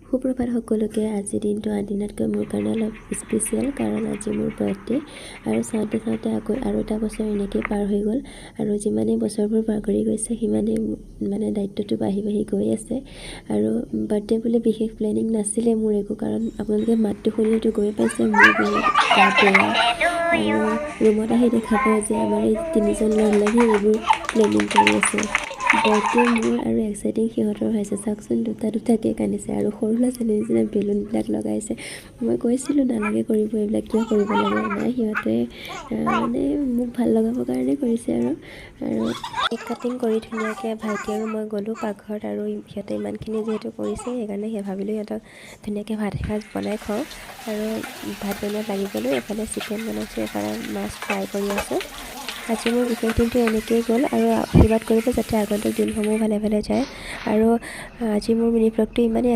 সুপ্ৰভাত সকলোকে। আজিৰ দিনটো আন দিনতকৈ মোৰ কাৰণে অলপ স্পেচিয়েল, কাৰণ আজি মোৰ বাৰ্থডে। আৰু চাওঁতে চাওঁতে আকৌ আৰু এটা বছৰ এনেকেই পাৰ হৈ গ'ল। আৰু যিমানেই বছৰবোৰ বাগৰি গৈছে, সিমানেই মানে দায়িত্বটো বাঢ়ি বাঢ়ি গৈ আছে। আৰু বাৰ্থডে বুলি বিশেষ প্লেনিং নাছিলে মোৰ একো, কাৰণ আপোনালোকে মাতটো শুনি হয়তো গমেই পাইছে, মোৰ বহুত গা বেয়া। আৰু ৰুমত আহি দেখা পাওঁ যে আমাৰ এই তিনিজন লগ লাগি এইবোৰ প্লেনিং কৰি আছে। বাৰ্থডে মোৰ আৰু এক্সাইটিং সিহঁতৰ হৈছে। চাওকচোন, দুটা দুটা কেক আনিছে আৰু সৰু ল'ৰা ছোৱালীৰ নিচিনা বেলুনবিলাক লগাইছে। মই কৈছিলোঁ, নালাগে কৰিব এইবিলাক, কিয় কৰিব লাগে? নাই, সিহঁতে মানে মোক ভাল লগাবৰ কাৰণে কৰিছে। আৰু আৰু কেক কাটিং কৰি ধুনীয়াকৈ ভাইটি আৰু মই গ'লোঁ পাকঘৰত। আৰু সিহঁতে ইমানখিনি যিহেতু কৰিছে, সেইকাৰণে সেই ভাবিলোঁ সিহঁতক ধুনীয়াকৈ ভাত এসাঁজ বনাই খুৱাওঁ। আৰু ভাত বনোৱাত লাগি গ'লোঁ। এফালে চিকেন বনাইছোঁ, এফালে মাছ ফ্ৰাই কৰি আছোঁ। আজি মোৰ বিশেষ দিনটো এনেকৈয়ে গ'ল। আৰু আশীৰ্বাদ কৰিব যাতে আগন্তুক দিনসমূহ ভালে ভালে যায়। আৰু আজি মোৰ মিনি ভ্লগটো ইমানেই।